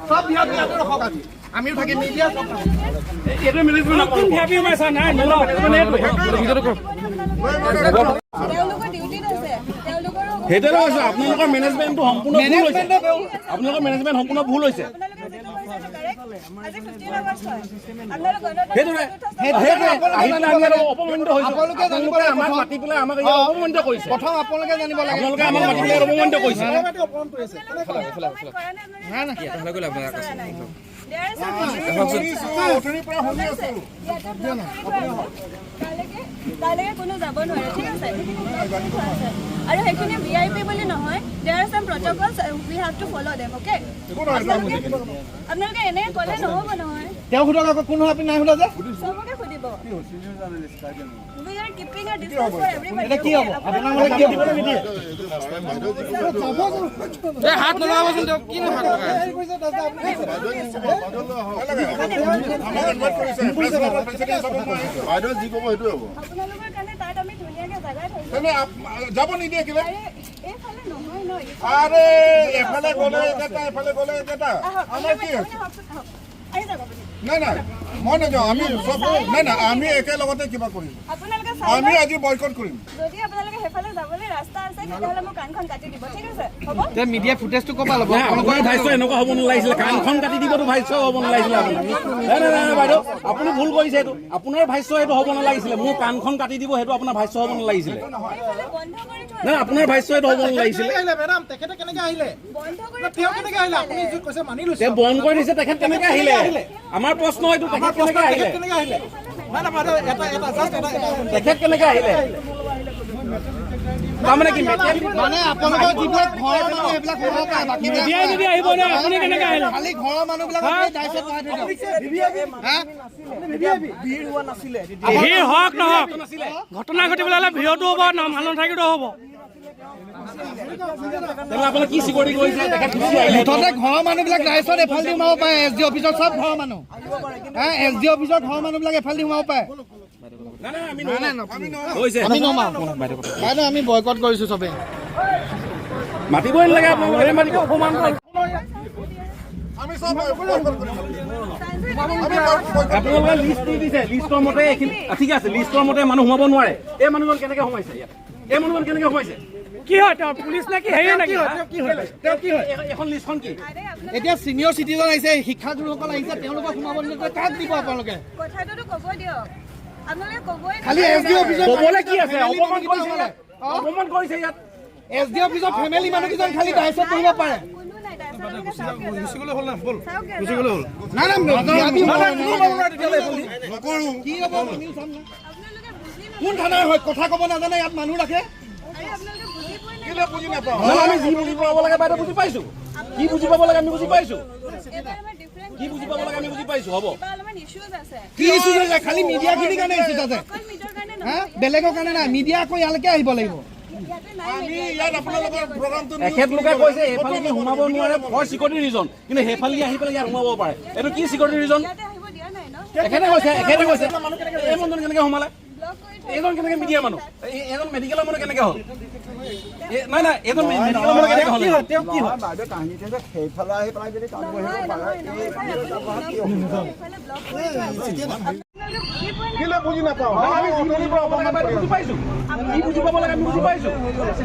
চব ভিআইপি ইয়াতে ৰখক। আজি আমিও থাকিম, মিডিয়া চব। এইটো মেনেজমেণ্ট। কোন ভিআইপি সোমাইছা? নাই নলওঁ। তেওঁলোকৰ ডিউটিত আছে, তেওঁলোকৰো সেইটোৱে কৈছো, আপোনালোকৰ মেনেজমেণ্টটো সম্পূৰ্ণ ভুল হৈছে। আপোনালোকৰ মেনেজমেণ্ট সম্পূৰ্ণ ভুল হৈছে। আপোনালোকে যিটো কৈছে সেইটো কাৰেক্ট। আজি 15 আগষ্ট হয়, আপোনালোক গণতন্ত্ৰ সেইটোৱে চতুৰ্থ সেইটোৱে আহি পেলাই আমি ইয়াত অপমানিত হৈছো। আপোনালোকে জানিব আপোনালোকে লাগে আমাক প্ৰথম। মাতি পেলাই আমাক ইয়াত অপমানিত কৰিছে। প্ৰথম আপোনালোকে জানিব লাগে। আপোনালোকে আমাক মাতি পেলাই অপমানিত কৰিছে। কৰা নাই। নাই, অথনিৰ পৰা শুনি আছো। ইয়াতে ব্লক কৰি থোৱা আছে। তালৈকে কোনো যাব নোৱাৰে, ঠিক আছে? সেইখিনি ব্লক কৰি থোৱা আছে আৰু সেইখিনি ভিআইপি বুলি নহয়। There are some protocols, we have to follow them, okay? আপোনালোকে এনেই ক'লে নহ'ব নহয়। তেওঁ সোধক আকৌ, কোন হয় আপুনি নাই সোধা যে? চবকে সুধিব। We are keeping a distance for everybody. এতিয়া কি হ'ব আপোনাৰ মতে? কি হ'ব? এই হাত নলগাবচোন তেওঁক, কিনো হাত লগাই? আমাক ইনভাইট কৰিছে প্ৰেচিডেণ্ট চাব, মই আহিছো। বাইদেউ যি ক'ব সেইটোৱে হ'ব। আপোনালোকৰ কাৰণে তাত আমি ধুনীয়াকে জাগা থৈছোঁ। তেনে যাব নিদিয়ে কেলে? আৰে, এইফালে নহয় ন। আৰে, এফালে গ'লে একেটা, এফালে গ'লে একেটা। আহক। আমাৰ কি আপুনি আছে? আহকচোন, আহক, আহি যাওক আপুনি। নাই নাই, মই নাযাওঁ। আমি চব, নাই নাই, আমি একেলগতে কিবা কৰিম। আপোনালোকে চাই আমি লওক। আজি বয়কট কৰিম। যদি আপোনালোকে সেইফালে যাবলৈ ৰাস্তা আছে, তেতিয়াহ'লে মোৰ কাণখন কাটি দিব, ঠিক আছে? হ'ব। এতিয়া মিডিয়া ফুটেজটো ক'ৰ পৰা ল'ব? নাই, আপোনাৰ ভাষ্য এনেকুৱা হ'ব নালাগিছিলে। কাণখন কাটি দিবতো ভাষ্য হ'ব নালাগিছিলে আপোনাৰ। নাই নাই নাই বাইদেউ, আপুনি ভুল কৰিছে। এইটো আপোনাৰ ভাষ্য, এইটো হ'ব নালাগিছিলে। মোৰ কাণখন কাটি দিব, সেইটো আপোনাৰ ভাষ্য হ'ব নালাগিছিলে। সেইফালে বন্ধ কৰি থোৱা নাই, আপোনাৰ ভাষ্য এইটো হ'ব নালাগিছিলে। আহিলে মেডাম, তেখেতে কেনেকে আহিলে? বন্ধ কৰি তেওঁ কেনেকে আহিলে? আপুনি যি কৈছে মানি লৈছে। তেওঁ বন্ধ কৰি দিছে, তেখেত কেনেকে আহিলে? আমাৰ প্ৰশ্ন এইটো, তেখেত কেনেকে আহিলে? তেখেত কেনেকে আহিলে? নাই নাই বাইদেউ, এটা এটা জাষ্ট এটা এটা তেখেত কেনেকে আহিলে? তাৰমানে কি মানে আপোনালোকৰ যিবিলাক ঘৰৰ মানুহ, সেইবিলাক সোমাব পাৰে, বাকী মিডিয়াই যদি আহিব নোৱাৰে, আপুনি কেনেকে আহিলে? খালি ঘৰৰ মানুহবিলাক দায়িত্ব বহাই থৈ দিয়ক, হা? ভিৰ হওক নহওক, ঘটনা ঘটিবলৈ হ'লে ভিৰতো হ'ব, মানুহ নাথাকিলেও হ'ব। তেনেহ'লে আপোনাক কি চিকিউৰিটি কৰিছে? তেখেত গুচি আহিলে। মুঠতে ঘৰৰ মানুহবিলাক ৰাইজত এফালে দি সোমাব পাৰে। এছ ডি অফিচৰ চব ঘৰৰ মানুহ, হা, এছ ডি অফিচৰ ঘৰৰ মানুহবিলাক এফালে দি সোমাব পাৰে। নাই নাই, আমি নোৱাৰো। হৈছে। আমি নমাও বাইদেউ, আমি বয়কট কৰিছো চবে। মাতিবই নালাগে আপোনালোকে, মাতিব অপমান কৰে। আমি চব বয়কট কৰিম। আমি বয়কট আপোনালোকে লিষ্ট দি দিছে, লিষ্টৰ মতে এইখিনি ঠিক আছে। লিষ্টৰ মতে মানুহ সোমাব নোৱাৰে। এই মানুহজন কেনেকে সোমাইছে ইয়াত? এই মানুহজন কেনেকে সোমাইছে? কি হয় তেওঁ? পুলিচ নে কি, হেৰি নেকি? কি হয় তেওঁ? কি হয়? এখন লিষ্টখন কি? আৰে, আপোনালোকে এতিয়া চিনিয়ৰ চিটিজেন আহিছে, শিক্ষাগুৰুসকল আহিছে, তেওঁলোকক সোমাব নিদিলে কাক দিব আপোনালোকে? কথাটোতো ক'ব দিয়ক। আপোনালোকে ক'বই। খালি এছ ডি অফিচৰ ক'বলৈ কি আছে? অপমান কৰিছে ইয়াত, অপমান কৰিছে ইয়াত। এছ ডি অফিচৰ ফেমিলি মানুহকেইজন খালি দায়িত্বত বহিব পাৰে। কোনো নাই তাৰপিছত। আপোনালোকে চাওক, গুচি গ'লে হ'ল না? ব'ল। চাওক। গুচি গ'লে হ'ল। নাই নাই, নকৰোঁ। কি হ'ব আমিও চাম না। আপোনালোকে বুজি কোন থানাৰ হয়, কথা ক'ব নাজানে, ইয়াত মানুহ ৰাখে। আৰে, আপোনালোকে বুজি পোৱা নাই। কেলে বুজি নাপাওঁ? নহয়, আমি যি বুজি পাব লাগে বাইদেউ বুজি পাইছো। কি বুজি পাব লাগে আমি বুজি পাইছো। এইবাৰ আমাৰ ডিফাৰেণ্ট কি বুজি পাব লাগে আমি বুজি পাইছো, হ'ব। কিবা অলপমান ইছ্যুজ আছে। কি ইছ্যুজ আছে? খালি মিডিয়াখিনিৰ কাৰণে ইছ্যুজ আছে। অকল মিডিয়াৰ কাৰণে হা, নহয়। বেলেগৰ কাৰণে নাই। মিডিয়া আকৌ ইয়ালৈকে আহিব লাগিব। ইয়াতে নাই আমি media। ইয়াত আপোনালোকৰ প্ৰগ্ৰামটো এখেতলোকে কৈছে এইফালে সোমাব নোৱাৰে ফৰ চিকিউৰিটি ৰিজন, কিন্তু সেইফালে আহি পেলাই ইয়াত সোমাব পাৰে। এইটো কি চিকিউৰিটি ৰিজন? ইয়াতে আহিব দিয়া নাই ন। এখেতে কৈছে, এখেতে কৈছে। এই মানুহজন কেনেকে সোমালে? ব্লক কৰি থৈ এইজন কেনেকে মিডিয়া মানুহ? এইজন মেডিকেলৰ মানুহ কেনেকে হ'ল? নাই নাই, এইজন মেডিকেলৰ মানুহ কেনেকে হ'ল? তেওঁ কি হয়? বাইদেউ, কাহিনীটো যে সেইফালে আহি পেলাই যদি তাত বহিব নহয় পাৰে। নহয় নহয় ছাৰ, আপুনি শুনক, সেইফালে ব্লক কৰি থোৱা আছে। আপোনালোকে বুজি পোৱা নাই। কেলে বুজি নাপাওঁ? আমি অথনিৰ পৰা অপমান কৰি বুজি পাইছো। কি বুজি পাব লাগে আমি বুজি পাইছো।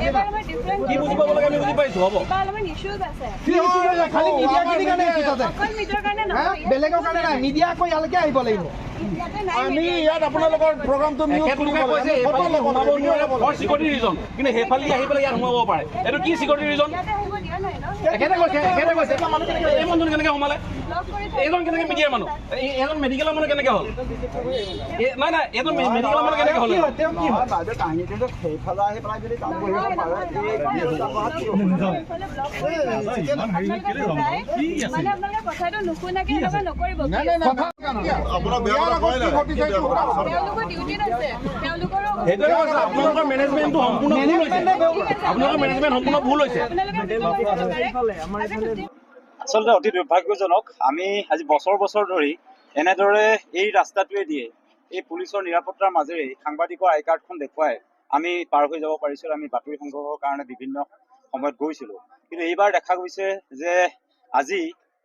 এইবাৰ আমাৰ ডিফাৰেণ্ট কি বুজি পাব লাগে আমি বুজি পাইছো, হ'ব। কিবা অলপমান ইছ্যুজ আছে। কি ইছ্যুজ আছে? খালি মিডিয়াখিনিৰ কাৰণে ইছ্যুজ আছে। অকল মিডিয়াৰ কাৰণে হা, নহয়। বেলেগৰ কাৰণে নাই। মিডিয়া আকৌ ইয়ালৈকে আহিব লাগিব। ইয়াতে নাই আমি media। ইয়াত আপোনালোকৰ প্ৰগ্ৰামটো এখেতলোকে কৈছে এইফালে সোমাব নোৱাৰে ফৰ চিকিউৰিটি ৰিজন, কিন্তু সেইফালে আহি পেলাই ইয়াত সোমাব পাৰে। এইটো কি চিকিউৰিটি ৰিজন? ইয়াতে আহিব দিয়া নাই ন। এখেতে কৈছে, এখেতে কৈছে। এই মানুহজন কেনেকে সোমালে? ব্লক কৰি থৈ এইজন কেনেকে মিডিয়াৰ মানুহ? এইজন মেডিকেলৰ মানুহ কেনেকে হ'ল? নাই নাই, এইজন মেডিকেলৰ মানুহ কেনেকে হ'ল? তেওঁ কি হয়? বাইদেউ, কাহিনীটো যে সেইফালে আহি পেলাই যদি তাত বহিব নহয় পাৰে। নহয় নহয় ছাৰ, আপুনি শুনক, সেইফালে ব্লক কৰি থোৱা আছে। আপোনালোকে যায়, মানে আপোনালোকে কথাটো নুশুনাকে এনেকুৱা নকৰিব। নাই নাই নাই, আপোনাক বেয়া ইয়াৰ কথা আগত কোৱাই কি নাই। ঘটিছে এইটো কথা। তেওঁলোকৰ ডিউটিত আছে, তেওঁলোকৰো সেইটোৱে কৈছে, আপোনালোকৰ মেনেজমেণ্টটো সম্পূৰ্ণ ভুল হৈছে। আপোনালোকৰ মেনেজমেণ্ট সম্পূৰ্ণ ভুল হৈছে। আপোনালোকে যিটো কৈছে সেইটো correct। আজি 15 আচলতে অতি দুৰ্ভাগ্যজনক। আমি আজি বছৰ বছৰ ধৰি এনেদৰে এই ৰাস্তাটোৱে দিয়ে, এই পুলিচৰ নিৰাপত্তাৰ মাজেৰে সাংবাদিকৰ আই কাৰ্ডখন দেখুৱাই আমি পাৰ হৈ যাব পাৰিছিলোঁ। আমি বাতৰি সংগ্ৰহৰ কাৰণে বিভিন্ন সময়ত গৈছিলোঁ। কিন্তু এইবাৰ দেখা গৈছে যে আজি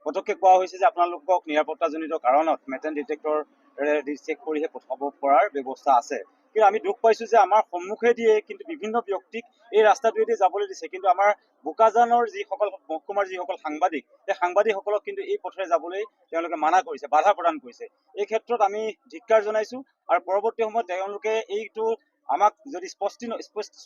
পটককৈ কোৱা হৈছে যে আপোনালোকক নিৰাপত্তাজনিত কাৰণত মেটেল ডিটেক্টৰেৰে চেক কৰিহে পঠাব পৰাৰ ব্যৱস্থা আছে। কিন্তু আমি দুখ পাইছোঁ যে আমাৰ সন্মুখে দিয়ে কিন্তু বিভিন্ন ব্যক্তিক এই ৰাস্তাটোৱেদি যাবলৈ দিছে, কিন্তু আমাৰ বোকাজানৰ যিসকল মহকুমাৰ যিসকল সাংবাদিক, সেই সাংবাদিকসকলক কিন্তু এই পথেৰে যাবলৈ তেওঁলোকে মানা কৰিছে, বাধা প্ৰদান কৰিছে। এই ক্ষেত্ৰত আমি ধিক্কাৰ জনাইছোঁ আৰু পৰৱৰ্তী সময়ত তেওঁলোকে এইটো আমাক যদি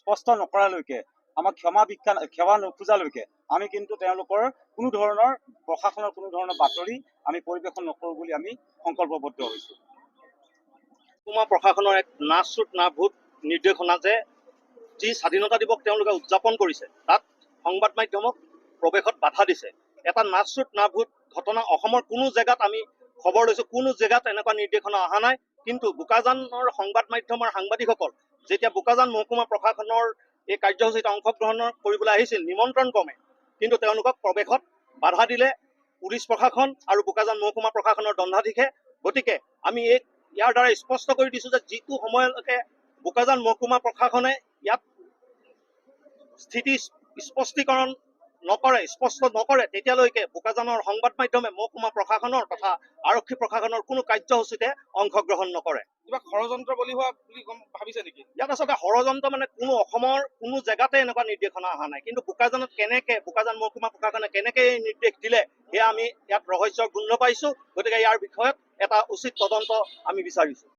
স্পষ্ট নকৰালৈকে, আমাক ক্ষমা ভিক্ষা ক্ষমা নোখোজালৈকে আমি কিন্তু তেওঁলোকৰ কোনো ধৰণৰ প্ৰশাসনৰ কোনো ধৰণৰ বাতৰি আমি পৰিৱেশন নকৰোঁ বুলি আমি সংকল্পবদ্ধ হৈছোঁ। মহকুমা প্ৰশাসনৰ এক না শ্ৰুত না ভূত নিৰ্দেশনা যে যি স্বাধীনতা দিৱস তেওঁলোকে উদযাপন কৰিছে, তাত সংবাদ মাধ্যমক প্ৰৱেশত বাধা দিছে। এটা না শ্ৰুত না ভূত ঘটনা। অসমৰ কোনো জেগাত আমি খবৰ লৈছোঁ, কোনো জেগাত এনেকুৱা নিৰ্দেশনা অহা নাই। কিন্তু বোকাজানৰ সংবাদ মাধ্যমৰ সাংবাদিকসকল যেতিয়া বোকাজান মহকুমা প্ৰশাসনৰ এই কাৰ্যসূচীত অংশগ্ৰহণ কৰিবলৈ আহিছিল নিমন্ত্ৰণ ক্ৰমে, কিন্তু তেওঁলোকক প্ৰৱেশত বাধা দিলে পুলিচ প্ৰশাসন আৰু বোকাজান মহকুমা প্ৰশাসনৰ দণ্ডাধীশে। গতিকে আমি ইয়াৰ দ্বাৰা স্পষ্ট কৰি দিছোঁ যে যিটো সময়লৈকে বোকাজান মহকুমা প্ৰশাসনে ইয়াত স্থিতি স্পষ্টীকৰণ নকৰে, স্পষ্ট নকৰে, তেতিয়ালৈকে বোকাজানৰ সংবাদ মাধ্যমে মহকুমা প্ৰশাসনৰ তথা আৰক্ষী প্ৰশাসনৰ কোনো কাৰ্যসূচীতে অংশগ্ৰহণ নকৰে। কিবা ষড়যন্ত্ৰ বলি হোৱা বুলি গম ভাবিছে নেকি? ইয়াত আচলতে ষড়যন্ত্ৰ মানে কোনো অসমৰ কোনো জেগাতে এনেকুৱা নিৰ্দেশনা অহা নাই। কিন্তু বোকাজানত কেনেকে, বোকাজান মহকুমা প্ৰশাসনে কেনেকে এই নিৰ্দেশ দিলে, সেয়া আমি ইয়াত ৰহস্যৰ গোন্ধ পাইছো। গতিকে ইয়াৰ বিষয়ত এটা উচিত তদন্ত আমি বিচাৰিছো।